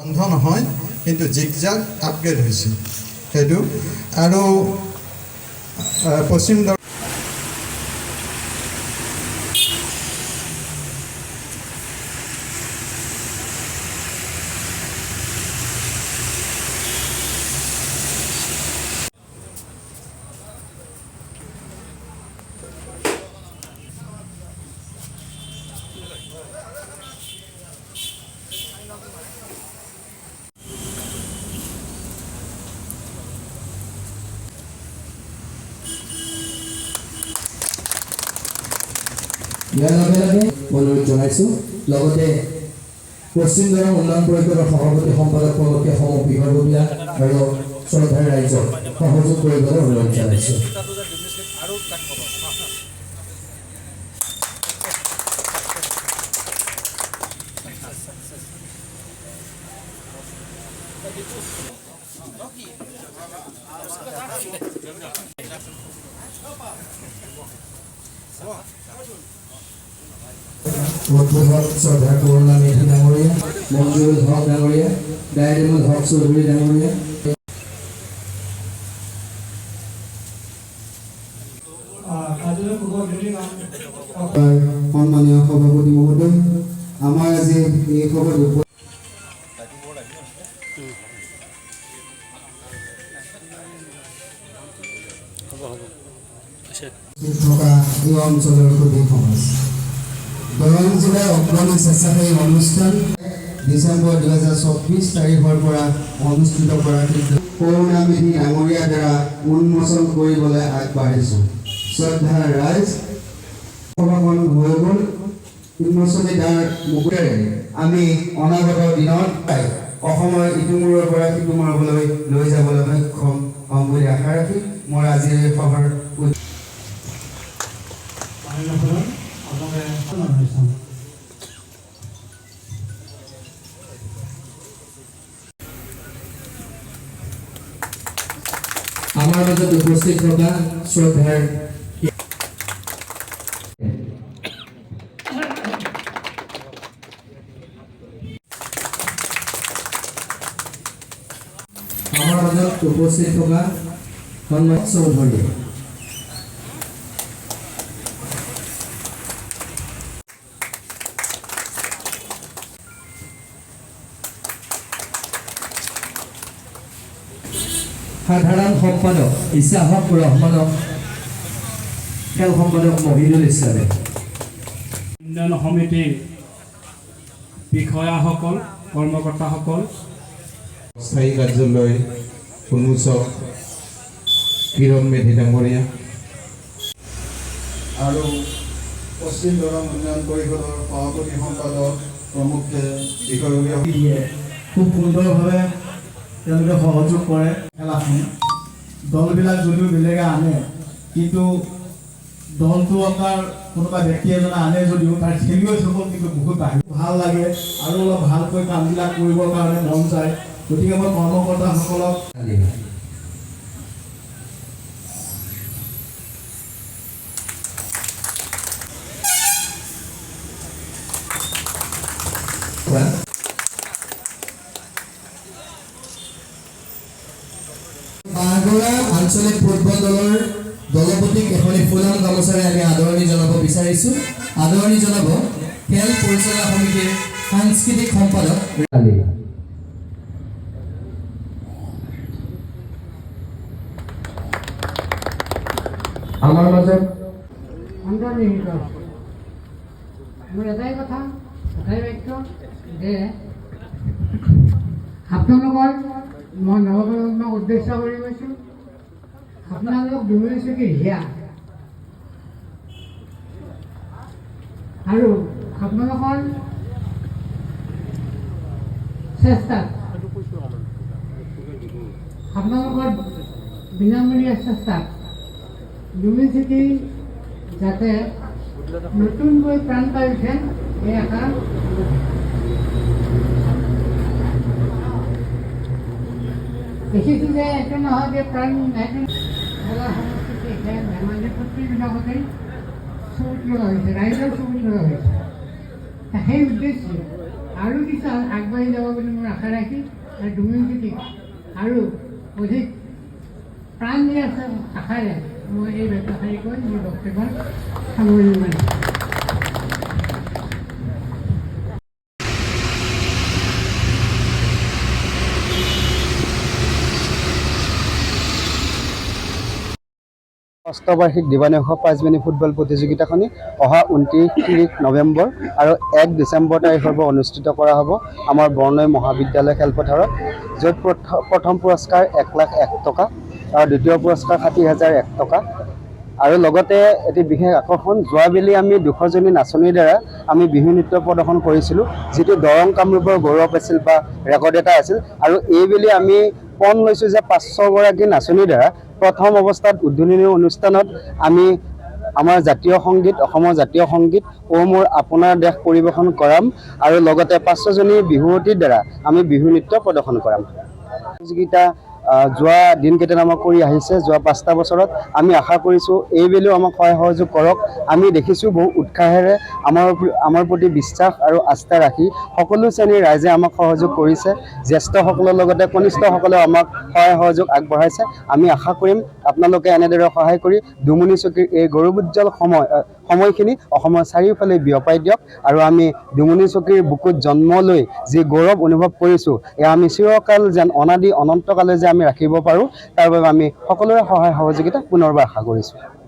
বন্ধ নহয়, কিন্তু জিগজাগ আপগ্ৰেড হৈছে সেইটো। আৰু পশ্চিম ইয়াৰ লগে লগে অনুৰোধ জনাইছোঁ। লগতে পশ্চিম দৰং উন্নয়ন পৰিষদৰ সভাপতি, সম্পাদক প্ৰমুখ্যে সমূহ বিষয়ববীয়া আৰু শ্ৰদ্ধাৰ ৰাইজক সহযোগ কৰিবলৈ অনুৰোধ জনাইছোঁ। উদ্বোধক শ্ৰদ্ধাৰ কৰুণা মেধি ডাঙৰীয়া, মঞ্জুৰুল হক ডাঙৰীয়া, ডায়ৰিমুল হক চৌধুৰী ডাঙৰীয়া। সন্মানীয় সভাপতি মহোদয়, আমাৰ আজি এই সভাত উপস্থিত থকা এই অঞ্চলৰ সুধী সমাজ, দৰং জিলাৰ অগ্ৰণী স্বেচ্ছাসেৱী অনুষ্ঠান ডিচেম্বৰ 2024 তাৰিখৰ পৰা অনুষ্ঠিত কৰা কৰুণা মেধি ডাঙৰীয়াৰ দ্বাৰা উন্মোচন কৰিবলৈ আগবাঢ়িছোঁ। শ্ৰদ্ধাৰ ৰাইজ, সভাখন হৈ গ'ল। উন্মোচনী দ্বাৰ মুকুটেৰে আমি অনাগত দিনত অসমৰ ইটো মূৰৰ পৰা সিটো মূৰলৈ লৈ যাবলৈ সক্ষম হ'ম বুলি আশা ৰাখি মোৰ আজিৰ এই সভাৰ আমাৰ মাজত উপস্থিত থকা শ্ৰদ্ধাৰ আমাৰ মাজত উপস্থিত থকা সন্মান চৌধুৰী, সাধাৰণ সম্পাদক ইছাহক ৰহমানক খেল সম্পাদক মহিদুল ইছলামে। উন্নয়ন সমিতিৰ বিষয়াসকল, কৰ্মকৰ্তাসকল, স্থায়ী কাৰ্যালয় উন্মোচক কিৰণ মেধি ডাঙৰীয়া আৰু পশ্চিম দৰং উন্নয়ন পৰিষদৰ সভাপতি, সম্পাদক প্ৰমুখ্যে বিষয়ববীয়া দিয়ে, খুব সুন্দৰভাৱে তেওঁলোকে সহযোগ কৰে। খেলাখন দলবিলাক যদিও বেলেগে আনে, কিন্তু দলটো আপোনাৰ কোনোবা ব্যক্তি এজনে আনে যদিও তাৰ খেলুৱৈসকল কিন্তু বহুত বাহিৰ ভাল লাগে আৰু অলপ ভালকৈ কামবিলাক কৰিবৰ কাৰণে মন যায়। গতিকে মই কৰ্মকৰ্তাসকলক কোৱা। বাঁহগৰা আঞ্চলিক ফুটবল দলৰ দলপতিক এখনি ফুলাম গামোচাৰে আমি আদৰণি জনাব বিচাৰিছোঁ। আদৰণি জনাব খেল পৰিচালনা সমিতিৰ সাংস্কৃতিক সম্পাদক আলী। আমাৰ মাজত অন্তৰ্নিহিত আছে। মোৰ এটাই কথা, এটাই বাক্য যে আপোনালোকৰ মই নৱপ্ৰজন্মক উদ্দেশ্য কৰি কৈছোঁ, আপোনালোক দুমুচকীৰ হিয়া আৰু আপোনালোকৰ চেষ্টাত, আপোনালোকৰ বিনামূলীয়া চেষ্টাত দুমুচকী যাতে নতুনকৈ প্ৰাণ পাই উঠে, এই আশা। দেখিছোঁ যে এইটো নহয় যে প্ৰাণ এইটো কলা সংস্কৃতি, খেল ধেমালি প্ৰত্যেকবিলাকতেই চকুত লগা হৈছে, ৰাইজৰ চকুত লগা হৈছে। সেই উদ্দেশ্যে আৰু কিছু আগবাঢ়ি যাব বুলি মোৰ আশা ৰাখি আৰু দুমুনিচকীক আৰু অধিক প্ৰাণ দিয়াৰ আশাৰে মই এই বাক্যশাৰী কৈ মোৰ বক্তব্য সামৰণি মাৰিছোঁ। অষ্টবাৰ্ষিক দিবানৈশ পাঁচমিনি ফুটবল প্ৰতিযোগিতাখনি অহা 29, 30 নৱেম্বৰ আৰু 1 ডিচেম্বৰ তাৰিখৰ পৰা অনুষ্ঠিত কৰা হ'ব আমাৰ বৰনৈ মহাবিদ্যালয় খেলপথাৰত, য'ত প্ৰথম পুৰস্কাৰ 1,00,001 টকা আৰু দ্বিতীয় পুৰস্কাৰ 60,001 টকা। আৰু লগতে এটি বিশেষ আকৰ্ষণ, যোৱাবেলি আমি 200জনী নাচনীৰ দ্বাৰা আমি বিহু নৃত্য প্ৰদৰ্শন কৰিছিলোঁ, যিটো দৰং কামৰূপৰ গৌৰৱ আছিল বা ৰেকৰ্ড এটা আছিল। আৰু এইবেলি আমি পণ লৈছোঁ যে 500গৰাকী নাচনীৰ দ্বাৰা প্ৰথম অৱস্থাত উদ্বোধনী অনুষ্ঠানত আমি আমাৰ জাতীয় সংগীত, অসমৰ জাতীয় সংগীত "অ' মোৰ আপোনাৰ দেশ" পৰিৱেশন কৰাম আৰু লগতে 500জনী বিহুৱতীৰ দ্বাৰা আমি বিহু নৃত্য প্ৰদৰ্শন কৰাম। প্ৰতিযোগিতা যোৱা দিনকেইটাত আমাক কৰি আহিছে যোৱা 5টা বছৰত। আমি আশা কৰিছোঁ, এইবেলিও আমাক সহায় সহযোগ কৰক। আমি দেখিছোঁ, বহু উৎসাহেৰে আমাৰ প্ৰতি বিশ্বাস আৰু আস্থা ৰাখি সকলো শ্ৰেণীৰ ৰাইজে আমাক সহযোগ কৰিছে। জ্যেষ্ঠসকলৰ লগতে কনিষ্ঠসকলেও আমাক সহায় সহযোগ আগবঢ়াইছে। আমি আশা কৰিম, আপোনালোকে এনেদৰে সহায় কৰি দুমুনি চকীৰ এই গৌৰৱোজ্জ্বল সময়খিনি অসমৰ চাৰিওফালে বিয়পাই দিয়ক। আৰু আমি দুমুনি চকীৰ বুকুত জন্ম লৈ যি গৌৰৱ অনুভৱ কৰিছোঁ, এয়া আমি চিৰকাল যেন অনাদি অনন্তকালে যে আমি ৰাখিব পাৰোঁ, তাৰ বাবে আমি সকলোৰে সহায় সহযোগিতা পুনৰবাৰ আশা কৰিছোঁ।